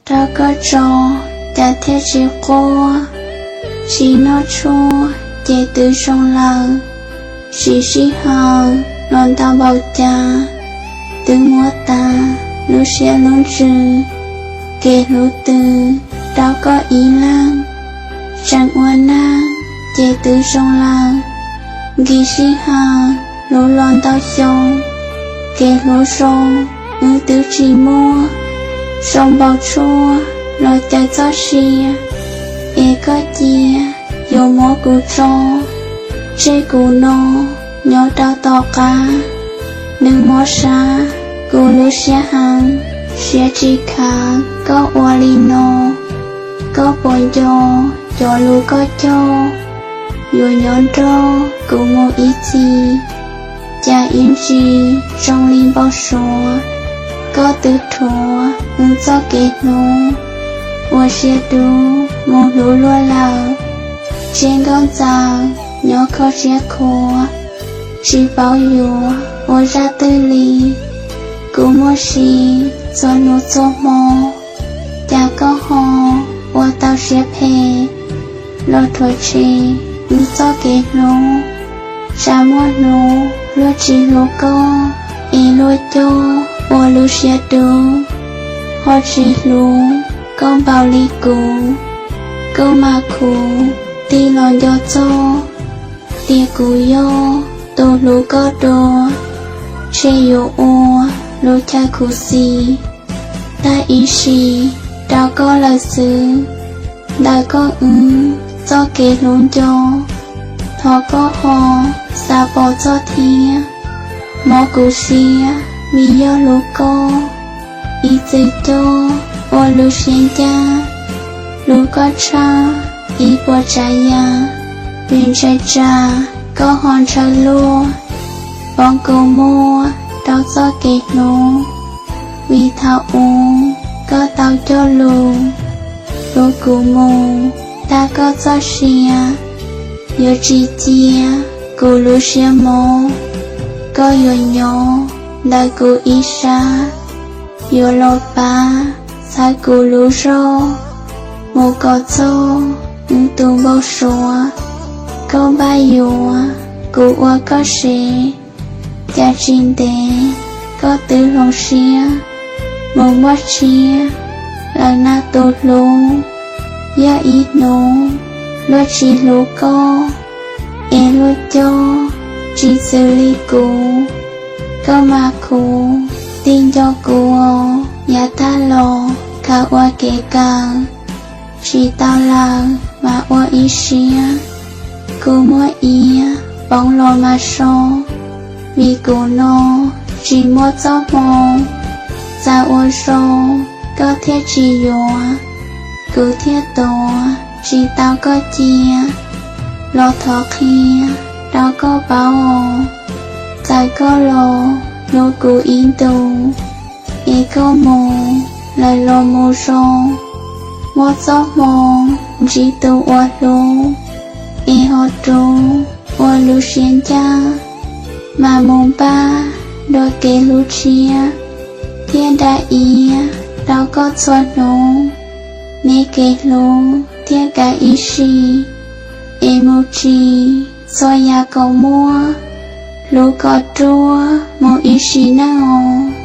Rau koj tso, cas thiaj tsis quaj, tsis noj tshuaj ces twb zoo lawm. Sim sij hawm los ntau npaum cas, twb muab tas lub siab lub ntsws, kev hlub twg rau koj ib leeg. Tseem ua neej ces twb zoo lawm, nkim sij hawm hlub los ntau xyoo, kev hlub zoo wb twb tsis muaj. Zoo npaum tshuaj los cawm txoj sia, es koj cia yuav muab kuv tso, tseg kuv no nyob rau tom qab. Nws mob sab kuv lub siab heev, siab tsis khav koj ua li no. Koj puas nco cov lus koj cog, yuav nyob nrog kuv mus ib txhis, cas ib ntsis zoo li npau suav. Koj twb rhuav wb txoj kev hlub, ua siab dub mus hlub luag lawm. Tsiaj nkauj ntxawm nyob kho siab khuav, tsis paub yuav ua zaj twg li. Kuv muaj sis txhua hnub txhua hmo, cas koj ho ua tau siab phem, los rhuav tshem wb txoj kev hlub. Tsam muaj hnub luag tsis hlub koj, es luag coj ua lub siab dub, ho tsis hlub koj npaum li kuv. Koj mas khuv, tig los nco txog tias kuv yog tus hlub koj dua, ntshe yuav ua lub chaw khuv xim tag ib sim rau koj lawm xwb. Ntawm koj wb txoj kev hlub nco, thov koj ho xav pom txog thiab. Mob kuv siab vim yog hlub koj, ib txwm coj ua lub siab ncaj. Hlub koj tshaj ib puas tsav yam, vim ntshai tsam koj ho ntshaw luag, poob kuv muag rau txoj kev hlub. Vim thaum ub koj tau cog lus, hlub kuv mus tag koj txoj sia, yuav tsis cia kuv lub siab mob. Koj yuav nyob ntawm kuv ib sab, yuav los pab txhawb kuv lub zog, mus kom txog wb tus npau suav. Koj npaj yuav kuv ua koj sev, cas tsis ntev koj twb hloov siab mus muaj tshiab lawm na tus hlub. Yog ib hnub luag tsis hlub koj, es luag coj tsis xws li kuv, koj mas khuv, tig nco kuv os. Yav tag los khaws ua kev kawm, tsis tau lawm mas ua ib siab. Kuv muab iab poob los mas so, vim kuv no tsis muaj txoj hmoo. Txawm ua zoo koj thiaj tsis yuav, kuv thiaj tuav tsis tau koj cia. Los thov qhia rau koj paub os, txawm koj los hlub kuv ib ntus, es koj mus lawm los mus zoo, muaj txoj hmoo ntsib tus uas hlub, es ho rub ua lub siab ncaj, mas mus npaj dua kev hlub tshiab thiab da iab rau koj txhua hnub. Neb kev hlub thiaj kav ib si, es mus tsis txhua yam kom muaj, hlub kom ruaj mus ib sim neej os.